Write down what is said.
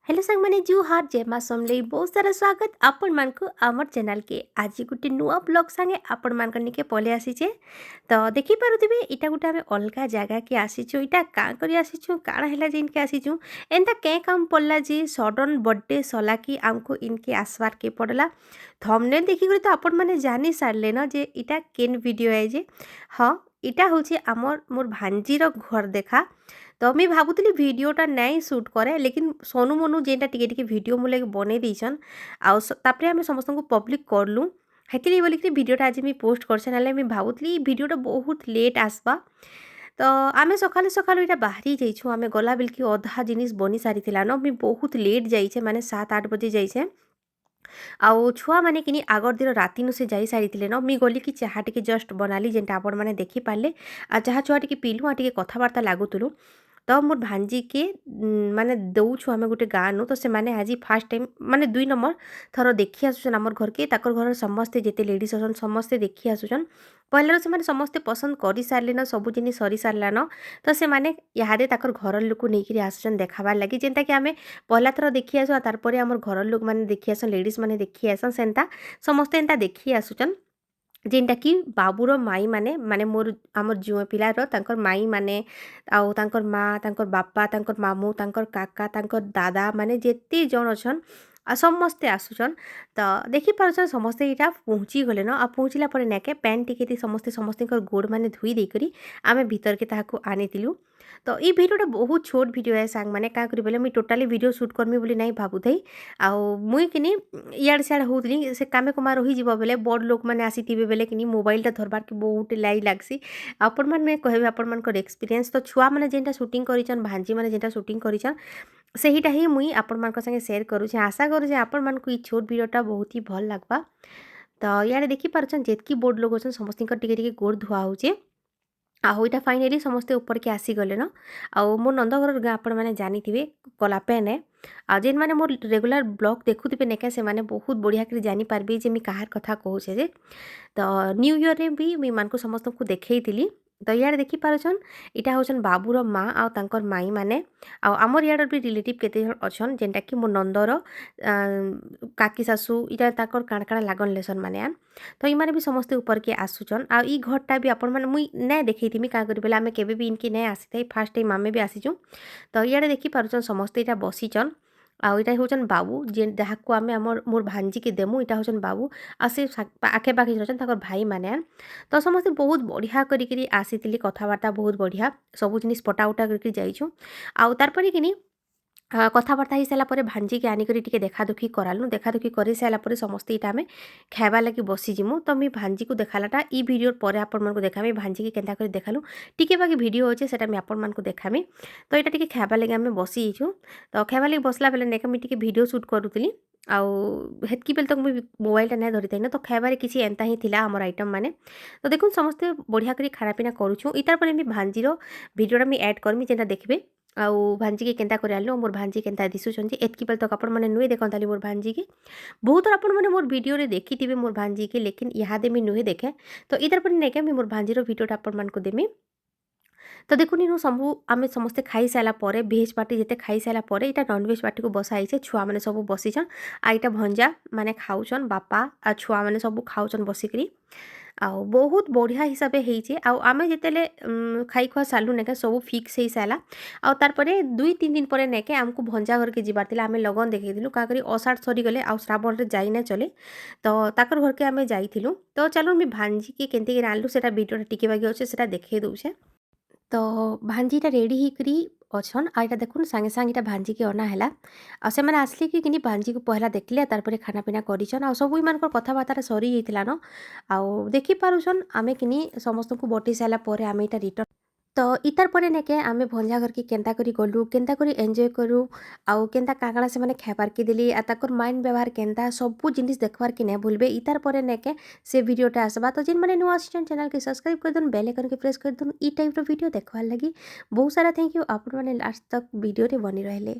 Hello ସାଙ୍ଗମାନେ, ଜୁହାର, ଜୟ ମା ସମଲେଇ। ବହୁତ ସାରା ସ୍ୱାଗତ ଆପଣମାନଙ୍କୁ ଆମର ଚ୍ୟାନେଲ୍କେ। ଆଜି ଗୋଟେ ନୂଆ ବ୍ଲଗ୍ ସାଙ୍ଗେ ଆପଣମାନଙ୍କ ନିକେ ପଳେଇ ଆସିଛେ। ତ ଦେଖିପାରୁଥିବେ, ଏଇଟା ଗୋଟେ ଆମେ ଅଲଗା ଜାଗାକେ ଆସିଛୁ। ଏଇଟା କାଁ କରି ଆସିଛୁ, କାଣା ହେଲା ଯେ ଇନକେ ଆସିଛୁ, ଏନ୍ତା କେଁ କାମ ପଡ଼ଲା ଯେ ସଡନ୍ ବର୍ଥଡେ ସଲାକି ଆମକୁ ଇନକେ ଆସବାର୍କେ ପଡ଼ଲା। ଥମ୍ବନେଲ୍ ଦେଖିକରି ତ ଆପଣମାନେ ଜାନି ସାରିଲେନ ଯେ ଇଟା କେନ୍ ଭିଡ଼ିଓ ଏ ଯେ। ହଁ, ଇଟା ହଉଛି ଆମର୍ ମୋର୍ ଭାଞ୍ଜିର ଘର ଦେଖା। ତ ମୁଇଁ ଭାବୁଥିଲି ଭିଡ଼ିଓଟା ନାଇଁ ସୁଟ୍ କରେ, ଲେକିନ୍ ସୋନୁ ମନୁ ଯେନ୍ଟା ଟିକେ ଟିକେ ଭିଡ଼ିଓ ମୋ ଲାଗି ବନେଇ ଦେଇଛନ୍ ଆଉ ତାପରେ ଆମେ ସମସ୍ତଙ୍କୁ ପବ୍ଲିକ୍ କରଲୁ, ହେଥିଲାଗି ବୋଲିକିରି ଭିଡ଼ିଓଟା ଆଜି ମୁଇଁ ପୋଷ୍ଟ କରିଛେ। ନହେଲେ ମୁଇଁ ଭାବୁଥିଲି ଇ ଭିଡ଼ିଓଟା ବହୁତ ଲେଟ୍ ଆସ୍ବା। ତ ଆମେ ସକାଳୁ ସକାଳୁ ଏଇଟା ବାହାରି ଯାଇଛୁ। ଆମେ ଗଲା ବେଲକି ଅଧା ଜିନିଷ୍ ବନି ସାରିଥିଲାନ। ମୁଇଁ ବହୁତ ଲେଟ୍ ଯାଇଛେ, ମାନେ 7-8 ବଜେ ଯାଇଛେ। ଆଉ ଛୁଆମାନେ କିନି আগর ଦିନ ରାତିନୁ ସେ ଯାଇ ସାରିଥିଲେ ନ। ମୁଇଁ ଗଲି କି ଚାହା ଟିକେ ଜଷ୍ଟ ବନାଲି, ଯେନ୍ଟା ଆପଣମାନେ ଦେଖିପାରିଲେ। ଆଉ ଚାହା ଛୁଆ ଟିକେ ପିଇଲୁ ଆଉ ଟିକେ କଥାବାର୍ତ୍ତା ଲାଗୁଥିଲୁ। ତ ମୋର୍ ଭାଞ୍ଜିକେ ମାନେ ଦଉଛୁ ଆମେ ଗୋଟେ ଗାଁନୁ। ତ ସେମାନେ ଆଜି ଫାର୍ଷ୍ଟ ଟାଇମ୍, ମାନେ ଦୁଇ ନମ୍ବର ଥର ଦେଖି ଆସୁଛନ୍ ଆମର୍ ଘରକେ। ତାକର୍ ଘରର ସମସ୍ତେ ଯେତେ ଲେଡ଼ିଜ୍ ଅଛନ୍, ସମସ୍ତେ ଦେଖି ଆସୁଛନ୍। ପହିଲାରୁ ସେମାନେ ସମସ୍ତେ ପସନ୍ଦ କରିସାରିଲେନ, ସବୁ ଜିନିଷ୍ ସରି ସାରିଲାନ। ତ ସେମାନେ ଇହାଦେ ତାକର୍ ଘରର ଲୋକ ନେଇକିରି ଆସୁଛନ୍ ଦେଖାବାର୍ ଲାଗି। ଯେନ୍ଟାକି ଆମେ ପହିଲା ଥର ଦେଖି ଆସୁ ଆଉ ତାର୍ ପରେ ଆମର୍ ଘରର ଲୋକମାନେ ଦେଖି ଆସନ୍, ଲେଡ଼ିଜ୍ ମାନେ ଦେଖି ଆସନ୍, ସେନ୍ତା ସମସ୍ତେ ଏନ୍ତା ଦେଖି ଆସୁଛନ୍। ଯେନ୍ଟାକି ବାବୁର ମାଇ ମାନେ, ମାନେ ମୋର୍ ଆମର୍ ଜୁଆଁ ପିଲାର ତାଙ୍କର୍ ମାଇ ମାନେ ଆଉ ତାଙ୍କର୍ ମା, ତାଙ୍କର୍ ବାପା, ତାଙ୍କର୍ ମାମୁଁ, ତାଙ୍କର୍ କାକା, ତାଙ୍କର୍ ଦାଦା ମାନେ ଯେତେ ଜଣ ଅଛନ୍ ଆଉ ସମସ୍ତେ ଆସୁଛନ୍। ତ ଦେଖିପାରୁଛନ୍, ସମସ୍ତେ ଏଇଟା ପହଞ୍ଚି ଗଲେନ। ଆଉ ପହଞ୍ଚିଲା ପରେ ନାକେ ପାଏନ୍ ଟିକେ ସମସ୍ତେ ସମସ୍ତଙ୍କର ଗୋଡ଼ ମାନେ ଧୋଇ ଦେଇକରି ଆମେ ଭିତରକେ ତାହାକୁ ଆନିଥିଲୁ। ତ ଏଇ ଭିଡ଼ିଓଟା ବହୁତ ଛୋଟ ଭିଡ଼ିଓ ଏ ସାଙ୍ଗମାନେ। କାଁ କରି ବୋଲେ ମୁଇଁ ଟୋଟାଲି ଭିଡ଼ିଓ ସୁଟ୍ କରମି ବୋଲି ନାଇଁ ଭାବୁଥାଇ। ଆଉ ମୁଇଁ କିନି ଇଆଡ଼େ ସିଆଡ଼େ ହଉଥିଲି, ସେ କାମେ କୁମା ରହିଯିବ ବେଲେ, ବଡ଼ ଲୋକମାନେ ଆସିଥିବେ ବେଲେ କିନି ମୋବାଇଲଟା ଧରବାର୍କେ ବହୁତ ଲାଇ ଲାଗ୍ସି। ଆପଣମାନେ କହିବେ ଆପଣମାନଙ୍କର ଏକ୍ସପିରିଏନ୍ସ। ତ ଛୁଆମାନେ ଯେନ୍ଟା ସୁଟିଂ କରିଛନ୍, ଭାଞ୍ଜିମାନେ ଯେନ୍ଟା ସୁଟିଂ କରିଛନ୍, ସେଇଟା ହିଁ ମୁଇଁ ଆପଣମାନଙ୍କ ସାଙ୍ଗେ ସେୟାର କରୁଛେ। ଆଶା କରୁଛେ ଆପଣମାନଙ୍କୁ ଏଇ ଛୋଟ ଭିଡ଼ିଓଟା ବହୁତ ହି ଭଲ୍ ଲାଗ୍ବା। ତ ଇଆଡ଼େ ଦେଖିପାରୁଛନ୍, ଯେତ୍କି ବଡ଼ ଲୋକ ଅଛନ୍, ସମସ୍ତଙ୍କର ଟିକେ ଟିକେ ଗୋଡ଼ ଧୁଆ ହଉଛେ। ଆଉ ଏଇଟା ଫାଇନାଲି ସମସ୍ତେ ଉପରକେ ଆସିଗଲେନ। ଆଉ ମୋ ନନ୍ଦଘରର ଗାଁ ଆପଣମାନେ ଜାଣିଥିବେ, କଲାପେନ୍ ଏ। ଆଉ ଯେନ୍ମାନେ ମୋର୍ ରେଗୁଲାର ବ୍ଲଗ୍ ଦେଖୁଥିବେ ନେକା, ସେମାନେ ବହୁତ ବଢ଼ିଆ କରି ଜାଣିପାରିବେ ଯେ ମୁଇଁ କାହାର କଥା କହୁଛେ ଯେ। ତ ନ୍ୟୁ ଇୟର୍ରେ ବି ମୁଇଁ ଏମାନଙ୍କୁ ସମସ୍ତଙ୍କୁ ଦେଖେଇଥିଲି। ତ ଇଆଡ଼େ ଦେଖିପାରୁଛନ୍, ଇଟା ହଉଛନ୍ ବାବୁର ମା ଆଉ ତାଙ୍କର୍ ମାଇ ମାନେ। ଆଉ ଆମର୍ ଇଆଡ଼ର ବି ରିଲେଟିଭ୍ କେତେ ଜଣ ଅଛନ୍, ଯେନ୍ଟାକି ମୋ ନନ୍ଦର କାକି ଶାଶୁ, ଇଟା ତାଙ୍କର୍ କାଣା କାଣା ଲାଗନ୍ ଲେସନ୍ ମାନେ ଆନ୍। ତ ଇମାନେ ବି ସମସ୍ତେ ଉପରକେ ଆସୁଛନ୍। ଆଉ ଇ ଘରଟା ବି ଆପଣମାନେ ମୁଇଁ ନାଇଁ ଦେଖେଇଥିମି। କାଁ କରି ବେଲେ ଆମେ କେବେ ବି ଇନକି ନାଇଁ ଆସିଥାଇ, ଫାର୍ଷ୍ଟ ଟାଇମ୍ ଆମେ ବି ଆସିଛୁଁ। ତ ଇଆଡ଼େ ଦେଖିପାରୁଛନ୍, ସମସ୍ତେ ଇଟା ବସିଛନ୍। ଆଉ ଏଇଟା ହଉଛନ୍ ବାବୁ, ଯେ ଯାହାକୁ ଆମେ ଆମର୍ ମୋର୍ ଭାଞ୍ଜିକେ ଦେମୁ। ଇଟା ହଉଛନ୍ ବାବୁ ଆଉ ସେ ଆଖେ ପାଖେ ଅଛନ୍ ତାଙ୍କର୍ ଭାଇମାନେ। ତ ସମସ୍ତେ ବହୁତ ବଢ଼ିଆ କରିକିରି ଆସିଥିଲି, କଥାବାର୍ତ୍ତା ବହୁତ ବଢ଼ିଆ, ସବୁ ଜିନିଷ୍ ପଟା ଉଟା କରିକି ଯାଇଛୁଁ। ଆଉ ତାର୍ପରେ କିନି କଥାବାର୍ତ୍ତା ହେଇସାରିଲା ପରେ ଭାଞ୍ଜିକେ ଆନିକରି ଟିକେ ଦେଖାଦୁଖି କରାଲୁ। ଦେଖାଦୁଖି କରି ସାରିଲା ପରେ ସମସ୍ତେ ଏଇଟା ଆମେ ଖାଇବା ଲାଗି ବସିଯିମୁ। ତ ମୁଇଁ ଭାଞ୍ଜିକୁ ଦେଖାଲାଟା ଇ ଭିଡ଼ିଓ ପରେ ଆପଣମାନଙ୍କୁ ଦେଖାମି, ଭାଞ୍ଜିକି କେନ୍ତା କରି ଦେଖାଲୁ। ଟିକେ ବାକି ଭିଡ଼ିଓ ଅଛେ, ସେଟା ମୁଇଁ ଆପଣମାନଙ୍କୁ ଦେଖାମି। ତ ଏଇଟା ଟିକେ ଖାଇବା ଲାଗି ଆମେ ବସିଯାଇଛୁ। ତ ଖାଇବା ଲାଗି ବସଲା ବେଲେ ନେକେ ମୁଇଁ ଟିକେ ଭିଡ଼ିଓ ସୁଟ୍ କରୁଥିଲି। ଆଉ ହେତ୍କି ବେଲେ ତକ୍ ମୁଇଁ ମୋବାଇଲଟା ନାଇଁ ଧରିଥାଇ। ତ ଖାଇବାରେ କିଛି ଏନ୍ତା ହିଁ ଥିଲା ଆମର ଆଇଟମ୍ ମାନେ। ତ ଦେଖୁନ୍, ସମସ୍ତେ ବଢ଼ିଆ କରି ଖାନା ପିନା କରୁଛୁଁ। ଇତାର ପରେ ମୁଇଁ ଭାଞ୍ଜିର ଭିଡ଼ିଓଟା ମୁଇଁ ଆଡ଼୍ କରମି, ଯେନ୍ଟା ଦେଖିବେ ଆଉ ଭାଞ୍ଜିକେ କେନ୍ତା କରି ଆଣିଲୁ, ମୋର୍ ଭାଞ୍ଜି କେନ୍ତା ଦିଶୁଛନ୍ ଯେ। ଏତ୍କି ବେଲେ ତକ୍ ଆପଣମାନେ ନୁହେଁ ଦେଖନ୍ତାଲି ମୋର୍ ଭାଞ୍ଜିକେ। ବହୁତ ଥର ଆପଣମାନେ ମୋର୍ ଭିଡ଼ିଓରେ ଦେଖିଥିବେ ମୋର୍ ଭାଞ୍ଜିକେ, ଲେକିନ୍ ଇହାଦେ ମୁଇଁ ନୁହେଁ ଦେଖେ। ତ ଇତାର ପରେ ନେକେ ମୁଇଁ ମୋର୍ ଭାଞ୍ଜିର ଭିଡ଼ିଓଟା ଆପଣମାନଙ୍କୁ ଦେମି। ତ ଦେଖୁନ୍, ଇନୁ ସବୁ ଆମେ ସମସ୍ତେ ଖାଇସାରିଲା ପରେ, ଭେଜ୍ ପାର୍ଟି ଯେତେ ଖାଇସାରିଲା ପରେ ଏଇଟା ନନ୍ଭେଜ୍ ପାର୍ଟିକୁ ବସା ହେଇଛେ। ଛୁଆମାନେ ସବୁ ବସିଛନ୍ ଆଉ ଏଇଟା ଭଞ୍ଜା ମାନେ ଖାଉଛନ୍, ବାପା ଆଉ ଛୁଆମାନେ ସବୁ ଖାଉଛନ୍ ବସିକିରି। ଆଉ ବହୁତ ବଢ଼ିଆ ହିସାବେ ହେଇଛେ। ଆଉ ଆମେ ଯେତେବେଲେ ଖାଇ ଖୁଆ ସାରିଲୁ ନେକେ, ସବୁ ଫିକ୍ସ ହେଇସାରିଲା। ଆଉ ତାରପରେ 2-3 ଦିନ ପରେ ନେକେ ଆମକୁ ଭଞ୍ଜା ଘରକେ ଯିବାର ଥିଲା। ଆମେ ଲଗନ ଦେଖେଇଥିଲୁ, କାଁ କରି ଅଷାଢ଼ ସରିଗଲେ ଆଉ ଶ୍ରାବଣରେ ଯାଇ ନାଇଁ ଚଲେ। ତ ତାକର ଘରକେ ଆମେ ଯାଇଥିଲୁ। ତ ଚାଲୁନ୍, ମୁଇଁ ଭାଞ୍ଜିକେ କେନ୍ତିକିରି ଆଣିଲୁ, ସେଟା ଭିଡ଼ିଓଟା ଟିକେ ବାକି ଅଛେ, ସେଟା ଦେଖେଇ ଦଉଛେ। ତ ଭାଞ୍ଜିଟା ରେଡ଼ି ହେଇକରି ଅଛନ୍। ଆଉ ଏଇଟା ଦେଖୁନ୍, ସାଙ୍ଗେ ସାଙ୍ଗେ ଏଇଟା ଭାଞ୍ଜିକି ଅନା ହେଲା। ଆଉ ସେମାନେ ଆସିଲେ କି କିନି ଭାଞ୍ଜିକୁ ପହଲା ଦେଖିଲେ, ତାରପରେ ଖାନା ପିନା କରିଛନ୍। ଆଉ ସବୁ ଏମାନଙ୍କର କଥାବାର୍ତ୍ତାଟା ସରିଯାଇଥିଲାନ। ଆଉ ଦେଖିପାରୁଛନ୍, ଆମେ କିନି ସମସ୍ତଙ୍କୁ ବଟେଇ ସାରିଲା ପରେ ଆମେ ଏଇଟା ରିଟର୍ନ। ତ ଇତାର ପରେ ନେକେ ଆମେ ଭଞ୍ଜା ଘରକେ କେନ୍ତା କରି ଗଲୁ, କେନ୍ତା କରି ଏନ୍ଜୟ କରୁ ଆଉ କେନ୍ତା କାଣା କାଣା ସେମାନେ ଖାଇବାର୍କେ ଦେଲି ଆଉ ତାକର୍ ମାଇଣ୍ଡ ବ୍ୟବହାର କେନ୍ତା, ସବୁ ଜିନିଷ୍ ଦେଖବାର୍କେ ନାଇଁ ଭୁଲବେ। ଇତାର ପରେ ନେକେ ସେ ଭିଡ଼ିଓଟା ଆସବା। ତ ଯେନ୍ମାନେ ନୂଆ ଆସିଛନ୍, ଚ୍ୟାନେଲ୍କେ ସବସ୍କ୍ରାଇବ୍ କରିଦଉନ୍, ବେଲ୍ ଆଇକନ୍କେ ପ୍ରେସ୍ କରିଦଉନ୍ ଇ ଟାଇପ୍ର ଭିଡ଼ିଓ ଦେଖବାର୍ ଲାଗି। ବହୁତ ସାରା thank you, ଆପଣମାନେ ଲାଷ୍ଟ ତକ୍ ଭିଡ଼ିଓରେ ବନି ରହିଲେ।